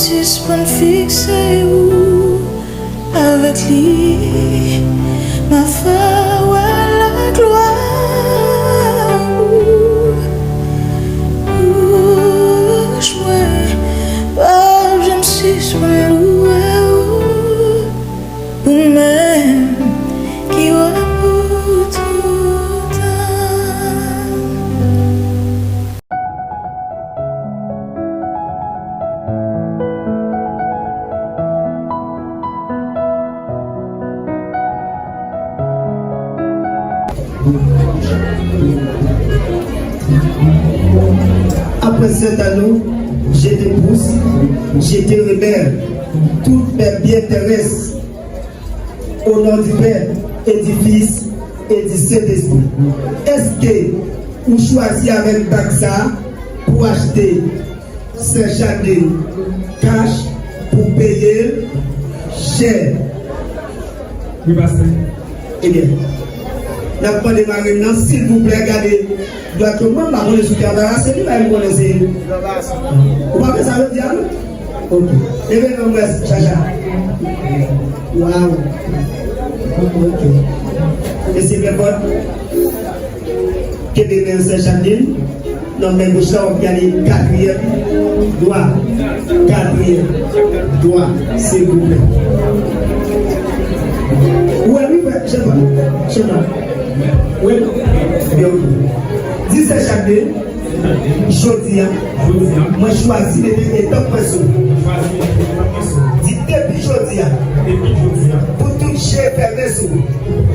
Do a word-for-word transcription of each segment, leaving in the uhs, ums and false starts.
Sispann fikse ou avèk li, m a fè w wè laglwa ou. Bouch mwen p ap janm sispann louwe ou, ou menm ki wè pou toutan. Après cette année, je te pousse, je te remets tout mes biens terrestres. Au nom du Père, et du Fils, et du Saint-Esprit. Èske ou chwazi avèk bag sa a pou achte Sè Chadlin kach pou peye l chè? Wi, pastè. Ebyen, n ap mande marenn nan, silvouplè, gade dwat yo. Mwen, m pa konnen si w te anbarase li, men m konnen se. Ou pa fè sa jodi a, non? Ok. Leve men w, Chacha. Waw. Ok. Mesye Bèkòt. Kenbe men Sè Chadlin. Nan men goch la, w ap gade katriyèm dwa. Katriyèm dwa, silvouplè. Ou wè, wi, frè, Jean-Paul. Jean-Paul. Wi. Byen, ok. Di Sè Chadlin, jodi a, jodi a, mwen chwazi mete etanp mwen sou ou. Chwazi mete etanp mwen sou ou. Di depi jodi a, depi jodi a, pou tout je fèmen sou ou.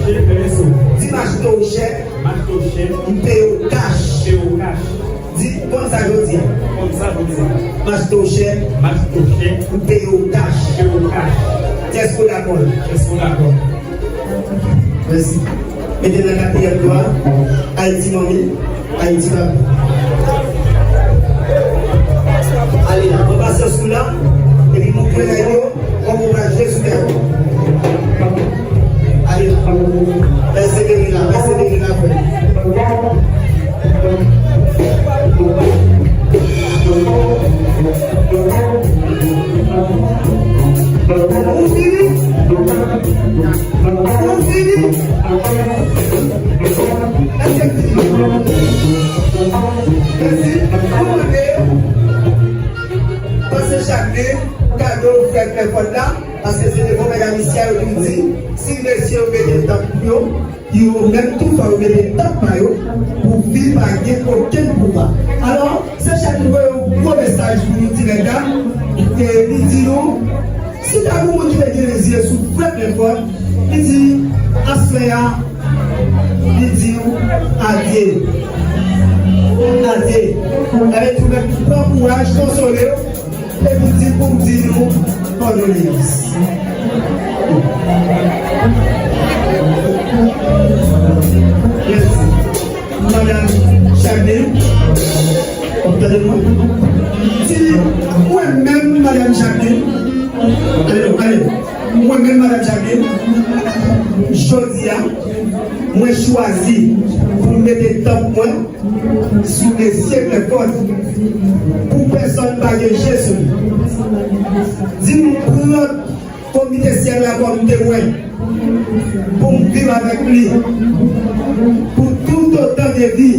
Je fèmen sou ou. Di m achte w chè. M achte w chè. M peye w kach. M peye w kach. Di konn sa jodi a. Konn sa jodi a. M achte w chè. M achte w chè. M peye w kach. M peye w kach. Èske w dakò? Èske w dakò? Mèsi. Mete nan katriyèm dwa. Ayiti manmi, Ayiti papa. Ale la, pran pasyans ou la, epi moutre nèg yo kòman w pral jwe sou tèren. Ale la. Pèsevere la, pèsevere la, frè. Ou fini? Ou fini? Èske fini? Mèsi. Ou mande, panse chak de kado ou fè fè fòt la, paske se devan medam isi a yo toujou di, si mesye yo mete tanp yo, yo menm tou fò yo mete tanp pa yo pou fi pa gen okenn pouvwa. Alò, se chak nou voye yon gwo mesaj pou nou ti nèg la, e li di nou, si ta gen moun ki te gen lezye sou frè Bèkòt, li di, aswè a, li di w adye. Adye. Ebyen, tou mèt pran kouraj, konsole w, epi di pou m di nou kondoleyans. Mèsi. Madanm Jacqueline, w ap tande mwen? Di, mwen menm, Madanm Jacqueline, ale, ale, mwen menm, Madanm Jacqueline, jodi a, mwen chwazi pou m mete tanp mwen sou mesye Bèkòt, pou pèsonn pa gen je sou li. Di m pran Komite syèl la kòm temwen pou m viv avèk li pou tout otan de vi.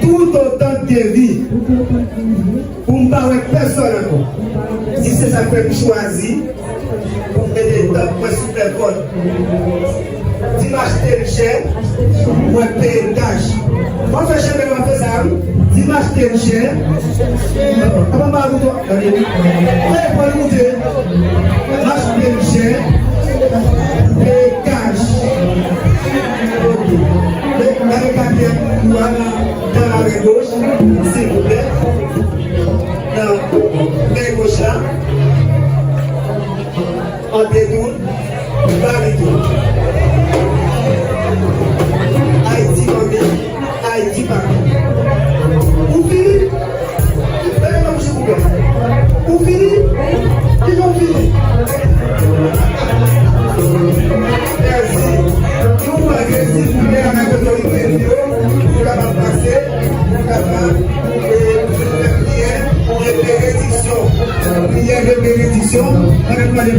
Tout otan de vi. Pou m pa wè pèsonn ankò. Si se sa k fè m chwazi pou m mete tanp mwen sou Bèkòt. Di m achte l chè, mwen peye l kach. W ap fè chè, men w ap fè sa, wi. Di m achte l chè. Apa m pa moute, tande. Fè pran moute. M achte l chè, peye kach. Ok. Gade katriyèm dwa nan, nan men goch, silvouplè. Nan men goch la. An dedoun, Barito. Ayiti manmi, Ayiti papi. Ou fini? Leve men bouch ou ouvè. Ou fini? Kijan w fini? Mèsi. Nou pral resi pou lè avèk otorite yo, pou yo kapab pase, pou yo kapab, e, pou yo fè priyè, pou yo fè benediksyon.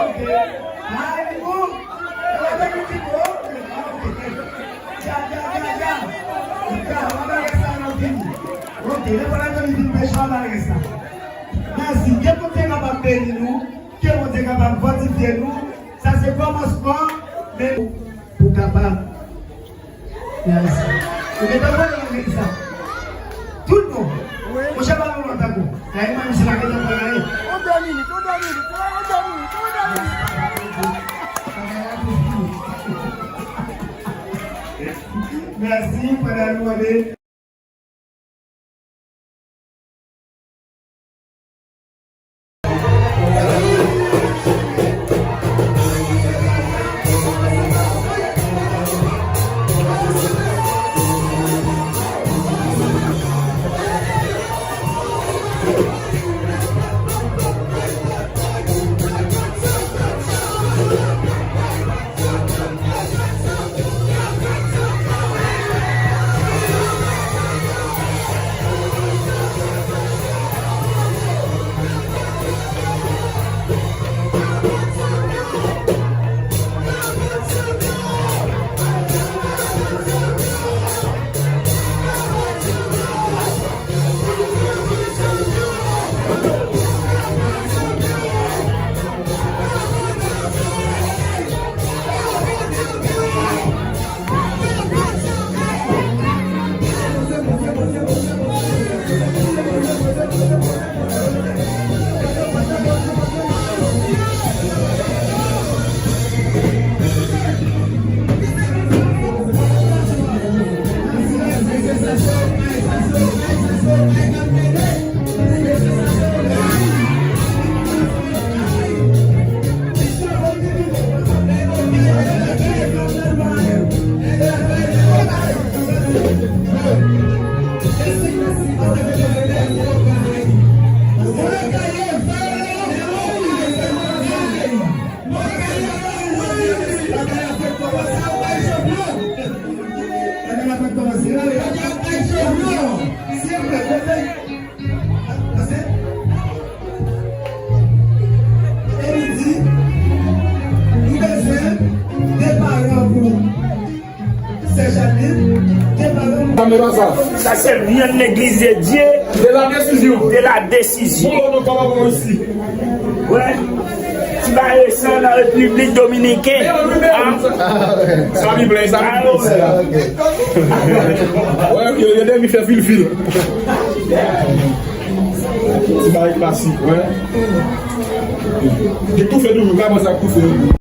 Ok. Ay, bon. Ou pa te di bon. Ok. Ya, ya, ya, ya. Ya, w ap bagay sa nan fini. Ok, lè fò la fini, fini pèch la, w ap bagay sa. Mèsi. Ke Bondye kapab beni nou. Ke Bondye kapab fòtifye nou. Sa se kòmansman, men pou kapab. Mèsi. Ou gentan pran nan legliz la. Tout bon. Monchè, pa nou lontan kou. Kay mwen, misye la gentan pran nan. On dè minit, on dè minit, on dè minit, on dè minit. Mèsi, pandan nou ane. Sa se vyann legliz de Dye. De la desizyon. De la desizyon. Bon, nou pa bon isi. Wè. Ti bagay sa nan Repiblik Dominiken. Sa mi plè, sa mi plè. Wè, yo, yo demi fè filfil. Ti bagay klasik, wè. Li toufe toujou, ka mwen sa toufe.